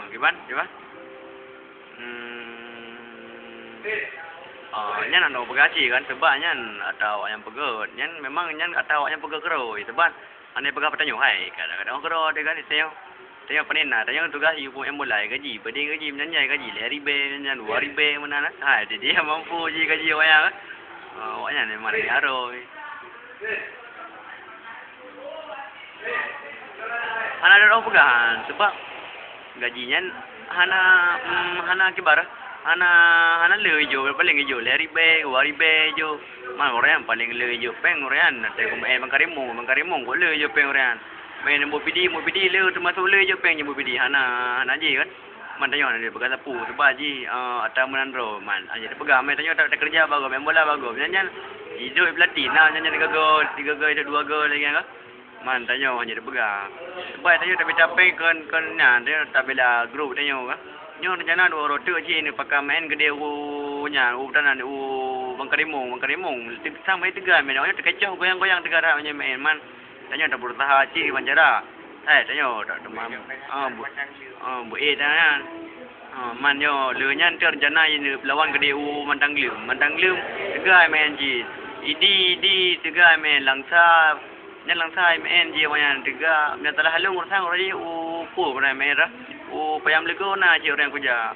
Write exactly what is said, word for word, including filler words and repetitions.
Kiban, kiban. Hmm. Ah, nyan aneuk peugah cit kan, sebab nyan ata awaknyan peugah. Nyan memang nyan ata awaknyan peugah keurôi. Sebab hana peugah peutanyoe, hai, kadang-kadang keurôi teuh kan, tanyoe. Tanyoe pane na, tanyoe tugaih yue peumaén bola, gaji, padum gaji, meunan nyan gaji, lhèe ribèe, meunan nyan dua ribèe, meunan lah. Hai, jadi mampu jih gaji awaknyan. Ah, awaknyan memang lagèe arôi. Hana droe peugah, sebab gaji nyan hana, mm, hana kiban, hana, hana le jok, paleng jok lhèe ribèe, dua ribèe jok. Man ureueng paleng le jok pèng ureueng, watèe geumeu'en Bang Karimong, Bang Karimong kok le jok pèng ureueng. Meu'en Bupidi, Bupidi le teumasok le jok pèng Bupidi, hana, hana jih kan. Man tanyoe hana le peugah sapeue, sebab jih, eh, ata meunan droe, man. Hana jeuet peugah, man tanyoe ta-, takeureuja bagoe, main bola bagoe. Nyan, nyan, idop pelatih, na, nyan, nyan, tiga gol, tiga gol, dua gol lagèe nyan kan. Man, tanyoe hana jeuet peugah. Sebab tanyoe tamita pèng kon, kon nyan, tanyoe tabela grup tanyoe kan. Nyoe rencana dua uroe teuk cit neupakat main keudéh u nyan, u Tanan, u Bang Karimong, Bang Karimong. Teu-, sang main teuga main, nyoe teukecoh goyang-goyang teuga that nyoe main, man. Tanyoe tabeurusaha cit ban cara. Hai, tanyoe tak teumam. Ah, bu-, ah, bu-, eh, tanyoe. Ah, man nyoe, le nyan teu rencana jih neupeulawan keudéh u Mantangleum. Mantangleum teuga main jih. Idi, Idi teuga main, Langsa. Nyan Langsa main jih awaknyan teuga. Nyan Talahalong urosan uroe jih u peue pernah main dah. U Payam Legoe na cit ureueng kuja.